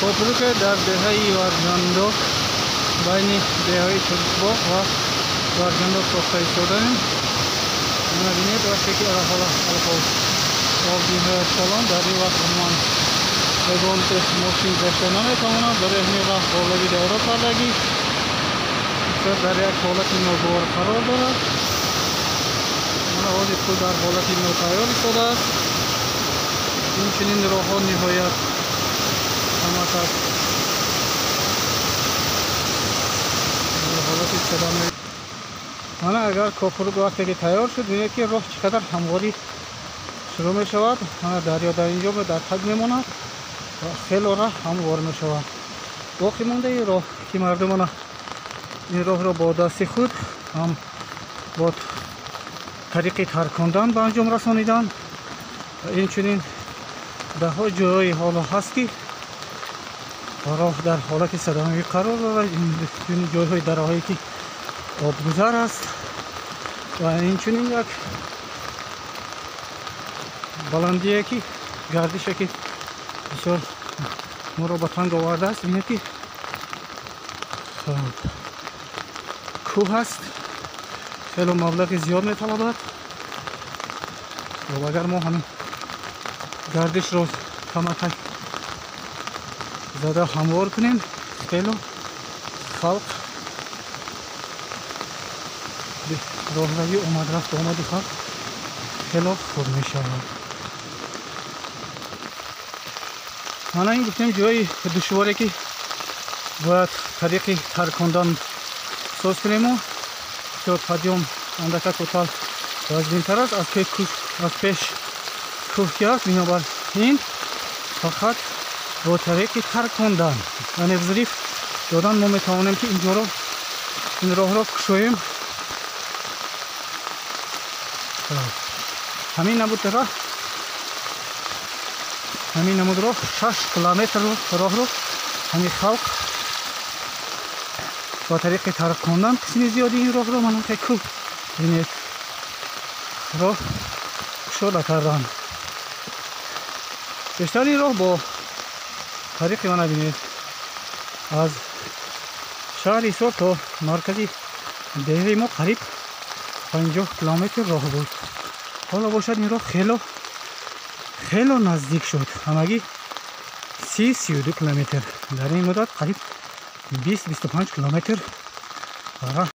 Копруке дар деҳаи Варҷандо байни деҳаи Туркбоғ ва Варҷандо сохта истодаем. Мебинед вақте ки ҳоло об ниҳоят калон, дар ин вақт умуман ягон мошин гашта наметавонад. Барои ҳамин роҳ болави давра кардагӣ бисёр дар як ҳолати ногувор қарор дорад. Мана ҳозир пул дар ҳолати нотайёр истодааст. Инчунин роҳҳо ниҳоят камакак дар ҳолати садама. Мана агар копрук вақте ки тайёр шуд, бинед ки роҳ чӣ қадар ҳамворӣ шурӯъ мешавад. Мана дарё дар инҷо дар таг мемонад ва хело роҳ ҳамвор мешавад. Боқӣ мондаи роҳ ки мардум ана ин роҳро бо дасти худ ҳам бо тариқи таркондан ба анҷом расониданд. Инчунин даҳҳо ҷойҳои ҳоло ҳаст ки роҳ дар ҳолати садамавӣ қарор дорад. Инчунин ҷойҳои дараҳое ки обгузар аст ва инчунин як баландие ки гардише ки бисёр моро ба танг овардааст. Бинед ки кӯҳ аст, хело маблағи зиёд металабад. Агар мо ҳамин гардишро камакак зада ҳамвор кунем, хело халқ роҳравӣ омадрафт омади халқ хело хуб мешавад. Мана ин гуфтем ҷои душворе ки бояд тариқи таркондан соз кунему ё падём андака кӯтал вазнинтар аст аз пеш кӯҳ ки аст. Бинобар ин фақат бо тариқи таркондан, яъне взрив додан мо метавонем ки инҷоро ин роҳро кушоем. Ҳамин намуд роҳ, ҳамин намуд роҳ 6 километр роҳро ҳамин халқ бо тариқи таркондан қисми зиёди ин роҳро мана кӯҳ бинед роҳ кушода карданд. Бештар ин роҳ бо тариқи мана бинед аз шаҳри Ҳисор то маркази деҳаи мо қариб 50 километр роҳ буд. Ҳоло бошад ин роҳ хело хело наздик шуд, ҳамагӣ 30-32 километр. Дар ин муддат қариб 20-25 километр роҳ.